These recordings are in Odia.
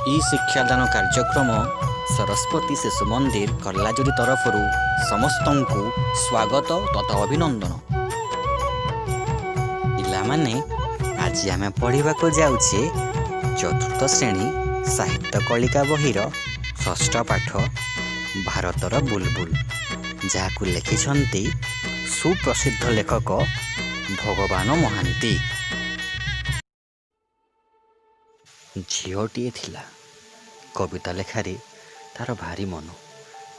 ଇ ଶିକ୍ଷାଦାନ କାର୍ଯ୍ୟକ୍ରମ ସରସ୍ୱତୀ ଶିଶୁ ମନ୍ଦିର କର୍ଲାଯୁରି ତରଫରୁ ସମସ୍ତଙ୍କୁ ସ୍ୱାଗତ ତଥା ଅଭିନନ୍ଦନ। ପିଲାମାନେ, ଆଜି ଆମେ ପଢ଼ିବାକୁ ଯାଉଛେ ଚତୁର୍ଥ ଶ୍ରେଣୀ ସାହିତ୍ୟ କଳିକା ବହିର ଷଷ୍ଠ ପାଠ ଭାରତର ବୁଲବୁଲ, ଯାହାକୁ ଲେଖିଛନ୍ତି ସୁପ୍ରସିଦ୍ଧ ଲେଖକ ଭଗବାନ ମହାନ୍ତି। ଝିଅଟିଏ ଥିଲା। କବିତା ଲେଖାରେ ତା'ର ଭାରି ମନ।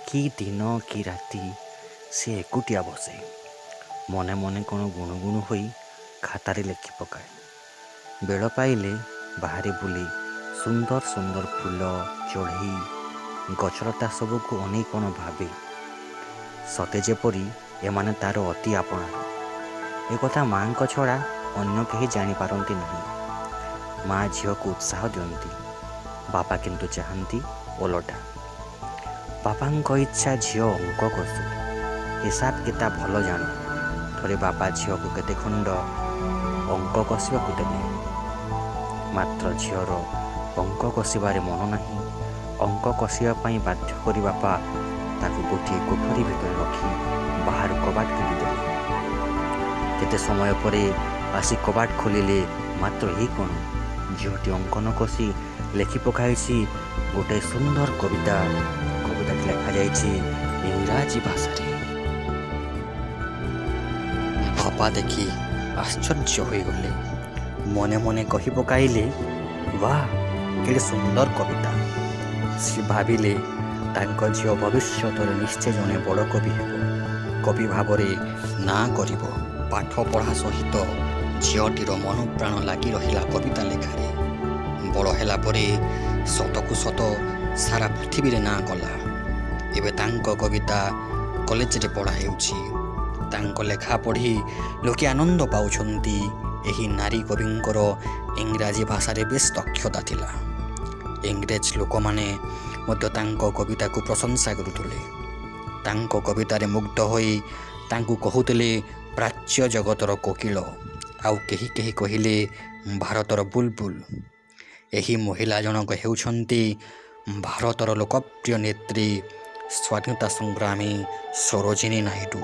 କି ଦିନ କି ରାତି ସେ ଏକୁଟିଆ ବସେ, ମନେ ମନେ କ'ଣ ଗୁଣୁ ଗୁଣୁ ହୋଇ ଖାତାରେ ଲେଖି ପକାଏ। ବେଳ ପାଇଲେ ବାହାରେ ବୁଲି ସୁନ୍ଦର ସୁନ୍ଦର ଫୁଲ, ଚଢ଼େଇ, ଗଛଲତା ସବୁକୁ ଅନେଇ କ'ଣ ଭାବେ। ସତେ ଯେପରି ଏମାନେ ତା'ର ଅତି ଆପଣାର। ଏକଥା ମା'ଙ୍କ ଛଡ଼ା ଅନ୍ୟ କେହି ଜାଣିପାରନ୍ତି ନାହିଁ। ମା ଝିଅକୁ ଉତ୍ସାହ ଦିଅନ୍ତି, ବାପା କିନ୍ତୁ ଚାହାନ୍ତି ଓଲଟା। ବାପାଙ୍କ ଇଚ୍ଛା ଝିଅ ଅଙ୍କ କଷୁ, ହିସାବ କିତାବ ଭଲ ଜାଣୁ। ଥରେ ବାପା ଝିଅକୁ କେତେ ଖଣ୍ଡ ଅଙ୍କ କଷିବାକୁ ଦେଲେ। ମାତ୍ର ଝିଅର ଅଙ୍କ କଷିବାରେ ମନ ନାହିଁ। ଅଙ୍କ କଷିବା ପାଇଁ ବାଧ୍ୟ କରି ବାପା ତାକୁ ଗୋଟିଏ କୋଠରୀ ଭିତରେ ରଖି ବାହାରୁ କବାଟ କିଳିଦେଲେ। କେତେ ସମୟ ପରେ ଆସି କବାଟ ଖୋଲିଲେ, ମାତ୍ର ଏ କ'ଣ? ଝିଅଟି ଅଙ୍କ ନ କଷି ଲେଖି ପକାଇଛି ଗୋଟାଏ ସୁନ୍ଦର କବିତା। କବିତାଟି ଲେଖାଯାଇଛି ଇଂରାଜୀ ଭାଷାରେ। ବାପା ଦେଖି ଆଶ୍ଚର୍ଯ୍ୟ ହୋଇଗଲେ। ମନେ ମନେ କହି ପକାଇଲେ, ବାଃ, କେଡ଼େ ସୁନ୍ଦର କବିତା! ସେ ଭାବିଲେ ତାଙ୍କ ଝିଅ ଭବିଷ୍ୟତରେ ନିଶ୍ଚୟ ଜଣେ ବଡ଼ କବି ହେବ, କବି ଭାବରେ ନାଁ କରିବ। ପାଠ ପଢ଼ା ସହିତ ଝିଅଟିର ମନ ପ୍ରାଣ ଲାଗି ରହିଲା କବିତା ଲେଖାରେ। ବଡ଼ ହେଲା ପରେ ସତକୁ ସତ ସାରା ପୃଥିବୀରେ ନାଁ କଲା। ଏବେ ତାଙ୍କ କବିତା କଲେଜରେ ପଢ଼ା ହେଉଛି। ତାଙ୍କ ଲେଖା ପଢ଼ି ଲୋକେ ଆନନ୍ଦ ପାଉଛନ୍ତି। ଏହି ନାରୀ କବିଙ୍କର ଇଂରାଜୀ ଭାଷାରେ ବେଶ୍ ଦକ୍ଷତା ଥିଲା। ଇଂରେଜ ଲୋକମାନେ ମଧ୍ୟ ତାଙ୍କ କବିତାକୁ ପ୍ରଶଂସା କରୁଥିଲେ। ତାଙ୍କ କବିତାରେ ମୁଗ୍ଧ ହୋଇ ତାଙ୍କୁ କହୁଥିଲେ ପ୍ରାଚ୍ୟ ଜଗତର କୋକିଳ, ଆଉ କେହି କେହି କହିଲେ ଭାରତର ବୁଲବୁଲ। ଏହି ମହିଳା ଜଣକ ହେଉଛନ୍ତି ଭାରତର ଲୋକପ୍ରିୟ ନେତ୍ରୀ, ସ୍ୱାଧୀନତା ସଂଗ୍ରାମୀ ସରୋଜିନୀ ନାଇଡୁ।